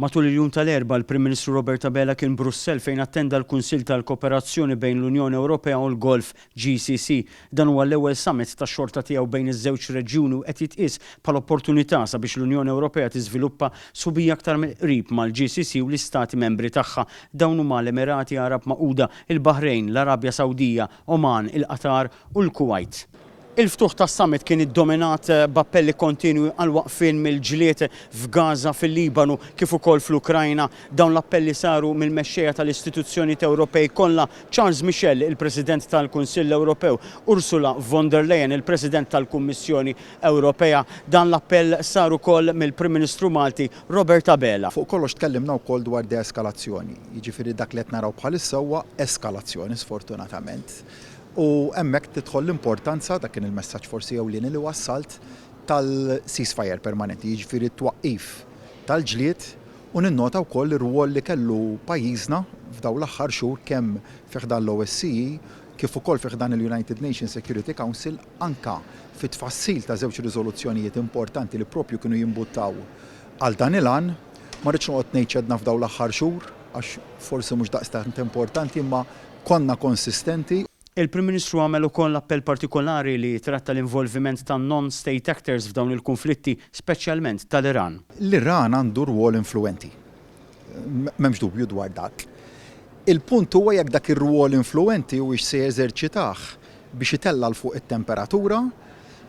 Matul il-jum tal-Erbgħa, l-Prim Ministru Robert Abela kien Brussell fejn attenda l-Kunsill tal-Kooperazzjoni bejn l-Unjoni Ewropea u l-Golf, GCC. Dan huwa l-ewwel summit tax-xorta tiegħu bejn iż-żewġ reġjuni u qed jitqies bħala opportunità sabiex l-Unjoni Ewropea tiżviluppa sħubija aktar mill-qrib mal-GCC u l-istati membri tagħha. Dawn huma l-Emirati Għarab Magħquda, il-Baħrejn, l-Arabja Sawdija, Oman, il-Qatar u l-Kuwajt. Il-ftuħ tas-summit kien iddominat b'appelli kontinwi għall-waqfien mill-ġlied f'Gaza, fil-Libanu kif ukoll fl-Ukrajna. Dawn l-appelli saru mill-mexxejja tal-istituzzjonijiet Ewropej kollha, Charles Michel, il-President tal-Kunsill Ewropew, Ursula von der Leyen, il-President tal-Kummissjoni Ewropea. Dan l-appell sar ukoll mill-Prim Ministru Malti Robert Abela. Fuq kollox tkellimna wkoll dwar deeskalazzjoni, jiġifieri dak li qed naraw bħalissa huwa eskalazzjoni sfortunatament. U hemmhekk tidħol l-importanza, dak kien il-messaġġ forsi ewlieni li wassalt, tal-ceasefire permanenti, jiġifieri t-twaqqif tal-ġlied u ninnota wkoll ir-rwol li kellu pajjiżna f'dawn l-aħħar xhur kemm fi ħdan l-OSCE kif ukoll fi ħdan il-United Nations Security Council anke fit-tfassil ta' żewġ riżoluzzjonijiet importanti li proprju kienu jimbuttaw għal dan il-għan. Ma rridx noqgħod ngħid x'għedna f'dawn l-aħħar xhur għax forsi mhux daqstant importanti imma Konna konsistenti. Il-Prim Ministru għamel ukoll appell partikolari li jitratta l-involviment ta' non-state actors f'dawn il-kunflitti, speċjalment tal-Iran. L-Iran għandu rwol influwenti. M'hemmx dubju dwar dak. Il-punt huwa jekk dak ir-rwol influwenti huwiex se jeżerċitah biex itella' 'l fuq it-temperatura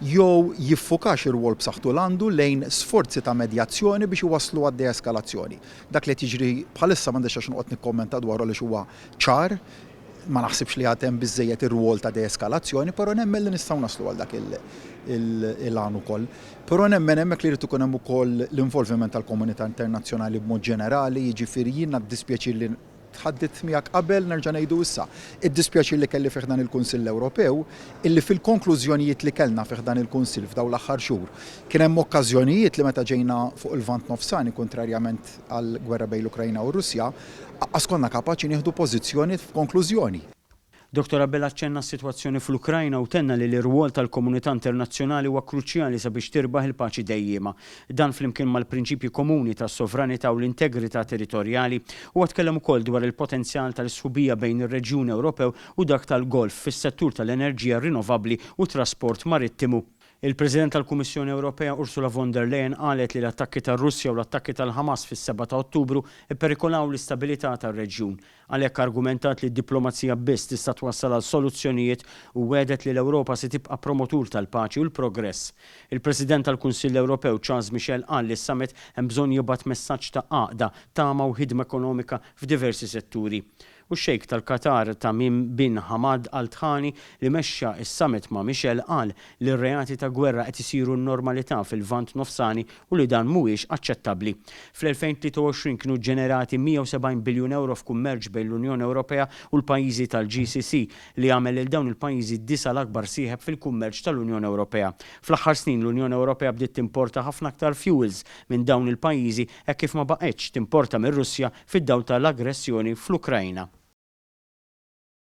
jew jiffukax ir-rwol b'saħħtu l għandu lejn sforzi ta' medjazzjoni biex iwasslu għad-deeskalazzjoni. Dak li qed jiġri bħalissa m'għandix għax noqgħod nikkommenta dwaru għaliex huwa ċar, ma naħsibx li għad hemm biżżejjed ir-rwol ta' deeskalazzjoni, però nemmen li nistgħu naslu għal dak il-għan ukoll. Però nemmen hemmhekk li jrid ikun hemm ukoll l-involviment tal-komunità internazzjonali b'mod ġenerali, jiġifieri jiena d-dispjaċir li tħaddidt miegħek qabel, nerġa' ngħidu issa. Id-dispjaċir li kelli fi ħdan il-Kunsill Ewropew illi fil-konklużjonijiet li kellna fi ħdan il-Kunsill f'dawn l-aħħar xhur kien hemm okkażjonijiet li meta ġejna fuq il-Lvant Nofsani kuntrarjament għall-gwerra bejn l-Ukrajna u r-Russja, Aqqas konna kapaċi nieħdu pożizzjoni f'konklużjoni. Dottor Abela aċċenna għas-sitwazzjoni fl-Ukrajna u tenna li l-irwol tal-komunità internazzjonali huwa kruċjali sabiex tirbaħ il-paċi dejjiema. Dan flimkien mal-prinċipji komuni tas-sovranità u l-integrità territorjali. Huwa tkellem ukoll dwar il-potenzjal tal-isħubija bejn ir-reġjun Ewropew u dak tal-Golf fis-settur tal-enerġija rinnovabbli u t-trasport marittimu. Il-President tal-Kummissjoni Ewropea Ursula von der Leyen qalet li l-attakki tar-Russja u l-attakki tal-Ħamas fis-sebgħa ta' Ottubru pperikolaw l-istabilità tar-reġjun. Għalhekk argumentat li d-diplomazija biss tista' twassal għal soluzzjonijiet u wegħdet li l-Ewropa se tibqa' promotur tal-paċi u l-progress. Il-President tal-Kunsill Ewropew Charles Michel qal li s-summit hemm bżonn jibgħat messaġġ ta' għaqda, tama u ħidma ekonomika f'diversi setturi. U x-Sheikh tal-Qatar Tamim bin Hamad Al Thani li mexxa s-summit ma' Michel qal li r-reati ta' gwerra qed isiru n-normalità fil-Lvant Nofsani u li dan mhuwiex aċċettabbli. Fl-2023 kienu ġġenerati 170 biljun ewro f'kummerċ bejn l-Unjoni Ewropea u l-pajjiżi tal-GCC li għamel lil dawn il-pajjiżi d-disa' l-akbar sieħeb fil-kummerċ tal-Unjoni Ewropea. Fl-aħħar snin l-Unjoni Ewropea bdiet timporta ħafna aktar fuels minn dawn il-pajjiżi hekk kif ma baqgħetx timporta mir-Russja fid-dawl ta' l-aggressjoni fl-Ukraina.